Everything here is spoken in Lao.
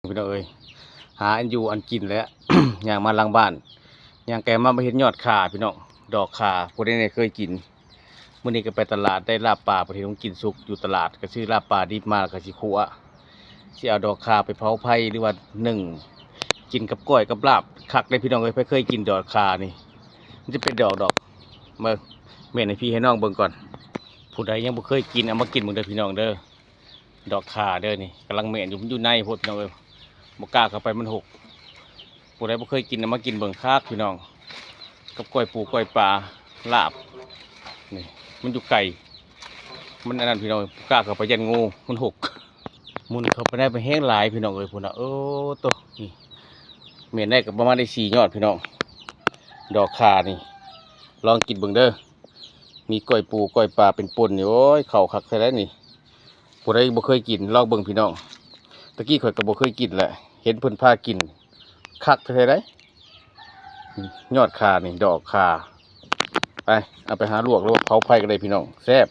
ພີ່ນ້ອງເອີຍ ຫາອັນຢູ່ອັນກິນແຫຼະ ຍ່າງມາຫຼັງບ້ານ ຍ່າງໄກມາ ມາເຫັນຍອດຂ່າພີ່ນ້ອງ ດອກຂ່າ ຜູ້ໃດແດ່ເຄີຍກິນ. ມື້ນີ້ກໍໄປຕະຫຼາດ ໄດ້ລາບປາ ປະເທດຂອງກິນສຸກຢູ່ຕະຫຼາດ ກໍຊື້ລາບປາດິບມາ ແລ້ວກໍຊິຂົ້ວ ຊິເອົາດອກຂ່າໄປເຜົາໄຟ ຫຼືວ່າໜຶ້ງກິນກັບກ້ອຍກັບລາບ ຄັກເດ້ພີ່ນ້ອງເອີຍ. ໃຜເຄີຍກິນດອກຂ່ານີ້ ມັນຈະເປັນດອກດອກ ເບິ່ງ ເໝັນໃຫ້ພີ່ໃຫ້ນ້ອງເບິ່ງກ່ອນ. ຜູ້ໃດຍັງບໍ່ເຄີຍກິນ ເອົາມາກິນເບິ່ງເດີພີ່ນ້ອງເດີ. ດອກຂ່າເດີນີ້ ກຳລັງເໝັນຢູ່ ມັນຢູ່ໃນໂພດພີ່ນ້ອງເອີຍ ບໍ່ກ້າເຂົ້າໄປ ມັນຫົກ. ຜູ້ໃດບໍ່ເຄີຍກິນ ເອົາມາກິນເບິ່ງຄັກພີ່ນ້ອງ ກັບກ້ອຍປູກ້ອຍປາ ລາບ. ນີ້ ມັນຢູ່ໄກ ມັນອັນນັ້ນພີ່ນ້ອງ ບໍ່ກ້າເຂົ້າໄປ ຢ້ານງູ ມັນຫົກ. ໝຸ່ນເຂົ້າໄປໃນ ໄປແຮງຫຼາຍພີ່ນ້ອງເອີຍ ພຸ້ນນະ. ໂອ້ໂຕ ນີ້ ເໝັນໄດ້ກໍປະມານໄດ້ສີ່ຍອດພີ່ນ້ອງ ດອກຂ່ານີ້ ລອງກິນເບິ່ງເດີ. ມີກ້ອຍປູກ້ອຍປາເປັນປົ່ນນີ້ ໂອ້ຍ ເຂົ້າຄັກແທ້ໃດນີ້. ຜູ້ໃດບໍ່ເຄີຍກິນ ລອງເບິ່ງພີ່ນ້ອງ. ຕະກີ້ຂ້ອຍກໍບໍ່ເຄີຍກິນແຫຼະ ເຫັນເພິ່ນພາກິນ ຄັກແທ້ໃດ. ຍອດຂ່ານີ້ ດອກຂ່າ ໄປ ເອົາໄປຫາລວກ ຫຼືວ່າເຜົາໄຟກໍໄດ້ພີ່ນ້ອງ ແຊບ.